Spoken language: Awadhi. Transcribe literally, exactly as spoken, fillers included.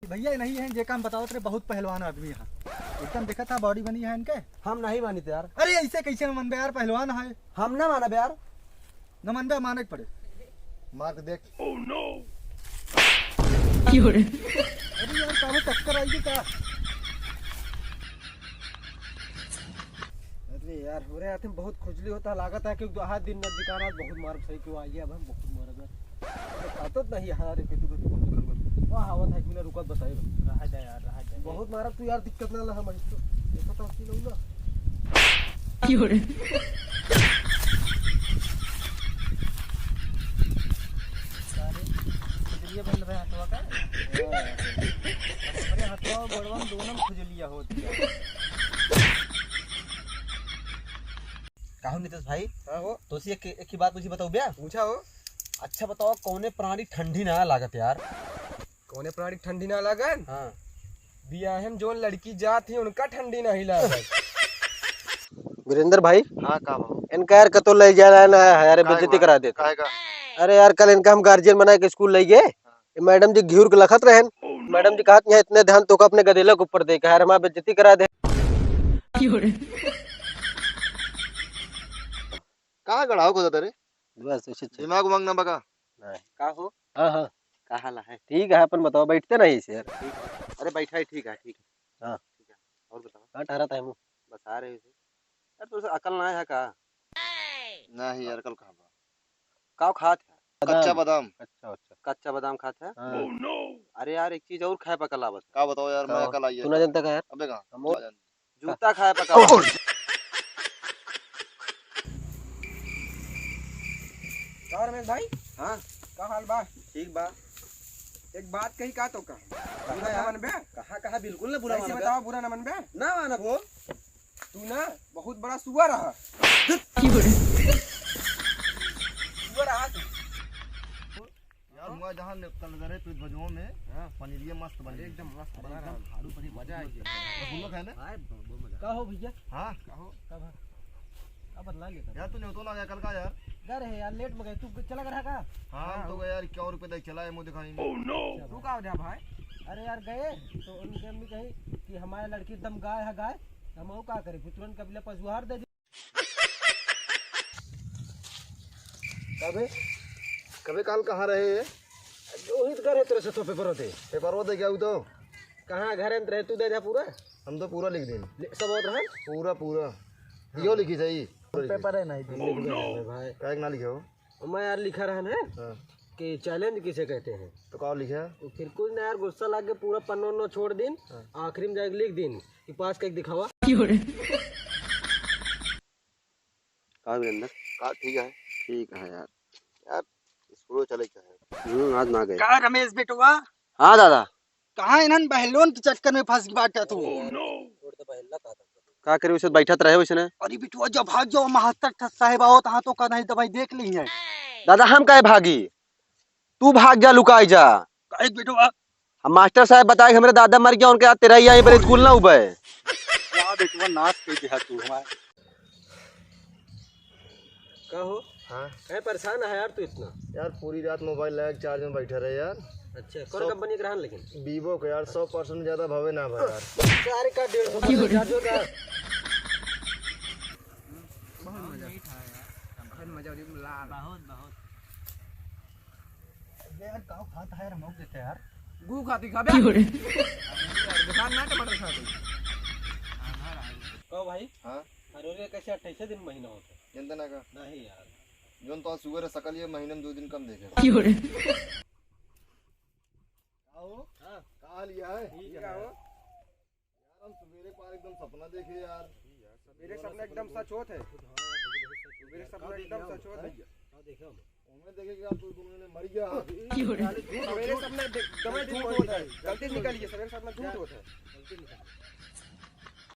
भइया, इनही हैं, जेका हम बतावत रहे, बहुत पहलवान आदमी है। एकदम देखत हा, body बनी है इनके। हम नहीं मानित यार। अरे, ऐसे कैसे न मनबे यार, पहलवान है। हम ना मानब यार। न मनबे, माने के पड़े। मार के देख। Oh no! अरे यार, काहे चक्कर आई का? अरे यार, हमरे हाथ में बहुत खुजली होता, लागत है कि हाथ दिन में दुकान आज बहुत मारब, सही क्यों आई है, अब हम बहुत मारब। अरे, खातो तो नहीं यार, ये तू, तू बहुत खलबल। वाह, आवत है, एक मिनट रुकत बताई। रहा जाए यार, रहा जाए। बहुत मारब तू यार, दिक्कत ना ला हम इसको। देखो तो हंसी लूंगा। सारे खुजलिया बन रहे हथवा का। अरे हथवा गोड़वा में दोनों में खुजलिया होती है। काहो नीतीश भाई? हाँ हो। तो उसी एक, एक ही बात मुझे बताओ बे। पूछा हो। अच्छा बताओ, कौने प्राणी ठंडी ना लागत यार? कौने प्राणी ठंडी ना लागन? हाँ। बियाहे में जोन लड़की जात ही, उनका ठंडी नहीं लागत। वीरेंद्र भाई। हाँ, का भाव? इनका यार कतो ले जाना ना है यार, काहे बेइज्जती भाई? करा देते। काहे का? अरे यार, कल इनका हम गार्जियन बना के स्कूल ले गए। हाँ। ये मैडम जी घिउर के लखत रहन। मैडम जी कहत, "यहाँ इतने ध्यान तो का अपने गदेला के ऊपर दे के यार, हमारी बेइज्जती करा दे।" कहाँ गड़ाओ को दादा रे? बस, ऐसे चल। दिमाग उमाग ना बका? नहीं। का हो? हाँ, हाँ। का हाल है? ठीक है, अपन बताओ, बैठते नहीं इसे यार। ठीक है। अरे बैठा ही ठीक है, ठीक है। हाँ। ठीक है। और बताओ। का ठहरा था मुँह? बस आ रहे हो इसे। यार, तो अकल ना है का? नहीं यार, अकल कहाँ बा? का खात है? बादाम। कच्चा बादाम। अच्छा, अच्छा। कच्चा बादाम खात है? हाँ। अरे यार, एक चीज और खाए पर अकल आवत है। का बताओ यार, का मैं हो? अकल आई है। तू ना जनता का यार? अबे कहाँ? हम वो जूता खाए पर का? का रमेश भाई? हाँ? का हाल बा? ठीक बा। एक बात कही का तो का? कहा बुरा ना यार? मनबे? कहा, कहा, बिल्कुल ना बुरा ऐसे मानबे। बताओ, बुरा ना मनबे? ना मानब हो। तू ना बहुत बड़ा सुअर रहा। सुअर रहा तू। यार, हुआ जहाँ ने-, कल गए थे भुजवा में, हाँ। पनीरिया मस्त बनी। अरे, एकदम मस्त बना रहा। एकदम फाड़ू पनीर, मजा आ गया। रसगुल्ला खाए ना? हाय, बहुत मजा। का हो भैया? हाँ। का हो? का भा-, का बदला लेता? यार, तू न्योतो ना गया कल का यार? गए रहे यार, लेट में गए। तू चला गया का? हाँ, हम तो गए यार, इक्यावन रुपये दे चला है, मुँह दिखाई में। तू का हो गया भाई? अरे यार, गए तो उनके अम्मी कही कि हमारे लड़की एकदम गाय है, गाय। हम वो का करे? फिर तुरंत कबीला पशुहार दे कबे, कबे काल कहाँ रहे ये? जो ही घर है तेरे से तो पेपर होते। पेपर होते क्या वो तो? कहाँ घर है तेरे, तू दे दे पूरा। हम तो पूरा लिख दें। ले, सब होत रहा? पूरा, पूरा। यो लिखी सही। पेपर है नहीं, लिख दे रहे भाई। काहे के ना लिखे हो? मैं यार लिखा रहा ना हाँ। कि challenge किसे कहते हैं? तो का लिखे? तो फिर कुछ ना यार, गुस्सा लाग के पूरा पन्नो उन्नो छोड़ दिन, हाँ। आखिरी में जाके लिख दिन कि पास करके दिखावा। का वीरेंद्र? का ठीक है? ठीक है यार। यार, स्कूल चले के है। हम्म, आज ना गए। का रमेश बेटवा? हाँ दादा। कहाँ इन्हन बहलोन के चक्कर में फंस बाटा तू? छोड़ दे बहला का था। का करे, उसे बैठत रहे वैसे ने। अरे बेटवा, जब भाग जाओ मास्टर साहब आओ, तहाँ तो का नहीं दवाई देख ली है। दादा, हम काहे भागी? तू भाग जा, लुकाई जा। काहे बेटवा? हम मास्टर साहब बताए कि हमरे दादा मर गया, उनके याद तेरा ही आई पर स्कूल ना उबे। वाह बेटवा, नाश कर दिया तू हमारा। का हो? हाँ? काहे परेशान है यार तू इतना? यार, पूरी रात मोबाइल लगा के चार्ज में बैठा रहे यार। अच्छा, कौन सब कंपनी के रहन लेकिन? Vivo के यार, सौ percent ज्यादा भावे ना भाई यार। सारे का डेढ़ सौ percent चार्ज होता है। बहुत मजा। बहुत मजा, बहुत, बहुत। अबे यार, काव खात है यार, हम लोग देते हैं यार। गू खाती खाबे। दुकान ना टमाटर खाते। कहो भाई। हाँ? अरे रे, कैसे अट्ठाईस दिन महीना होता है? जनता ना का? नहीं यार। जोन तो आज सुअर है, सकल ये महीने में दो दिन कम देखे। आओ। हाँ। का हाल है? ठीक है। यार, हम सवेरे पार एकदम सपना देखे यार। मेरे सपना एकदम सच होत है। मेरे सपना एकदम सच होत है। ओमे देखे कि आप दोनों ने मर गया। झूठ, सवेरे झूठ, सपना दे-, दवाई झूठ होत है। गलती निकालिए, सवेरे सपना झूठ होत है।